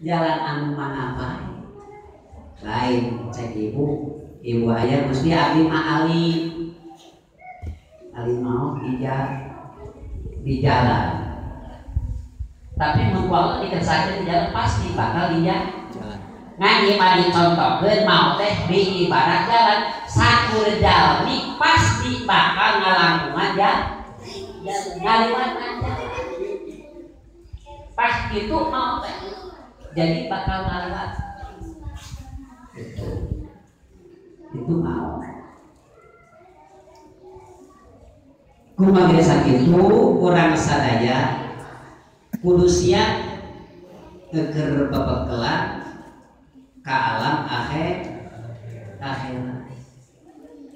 Jalan anu mana bae. Lain cek ibu, ibu ayah mesti abdi mah ali. Ali mau di jalan. Tapi mun ku Allah dikersakeun di jalan pasti bakal di jalan. Ngan ieu mah dicontohkeun mau teh di ibarat jalan sakur jalmi pasti bakal ngalangkungan jalan. Ngaliwatan jalan. Pas itu mau teh. Jadi bakal ngaliwat. Itu mau. Kumaha sakitu urang sadaya kudu siap keur bebekelan ka alam akhirat.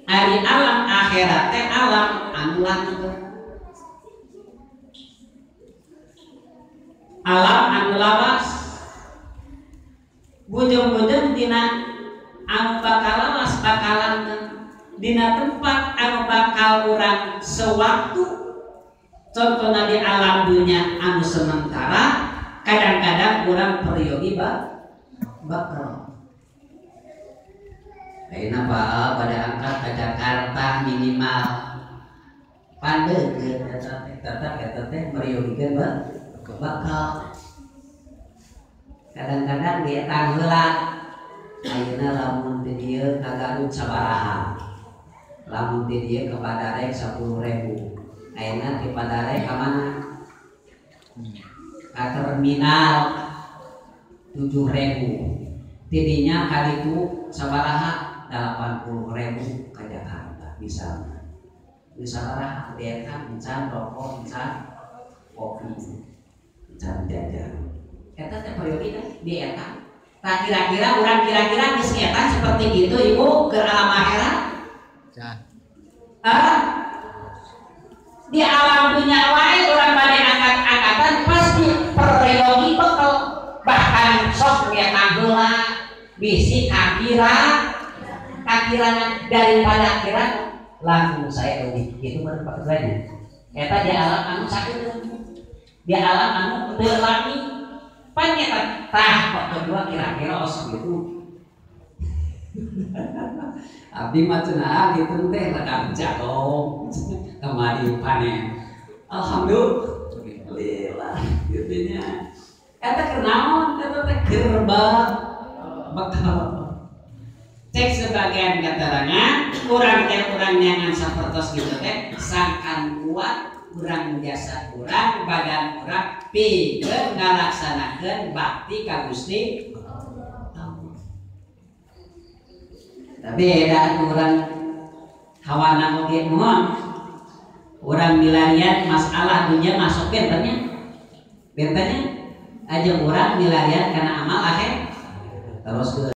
Ari alam akhirat teh alam anu langgeng. Alam anu lawas. Bujeng-bujeng dina anu bakal lawas bakal langgeng. Dina tempat anu bakal urang sewaktu contohna di alam dunia anu sementara kadang-kadang urang peryogi bakal. Ayeuna Pak pada angkat ke Jakarta minimal pandegeun eta teh tetep eta teh meryogikeun bakal. Kadang-kadang dietang heula ayeuna lamun di dieu ka Garut sabaraha. Lamun di dieu ke Padarek 10.000. Ayeuna di Padarek ka mana? Ka terminal 7.000. Tidinya ka ditu sabaraha 80.000 ka Jakarta misalnya. Sabaraha dietang encan rokok, encan kopi, encan jajan. Eta teh peryogi teh dietang. Tah kira-kira urang kira-kira geus ngetan seperti gitu ibu ke alam akhirat? Di alam dunia wae urang bade angkat-angkatan pasti peryogi bekal bahkan sok ngetang heula bisi kakirana daripada akhirat langsung saya lebih gitu baru pakelannya. Eta di alam anu sakeun di alam anu teu lami pan nyata tah kok kedua kira-kira osok gitu. Abdi mah cenah gitu teh rekam jagong kamari panen. Alhamdulillah gitu nya. Eta keur naon? Eta teh keur bekal. Cek sebagian keterangan urang teh urang nyangan sapertos gitu teh sangkan kuat urang jasa urang badan urang pikeun ngalaksanakeun bakti ka Gusti Allah. Tapi da urang hawana oge mohon urang milarian masalah dunia masuk bentennya bentennya aja urang milarian kana amal akhir terus.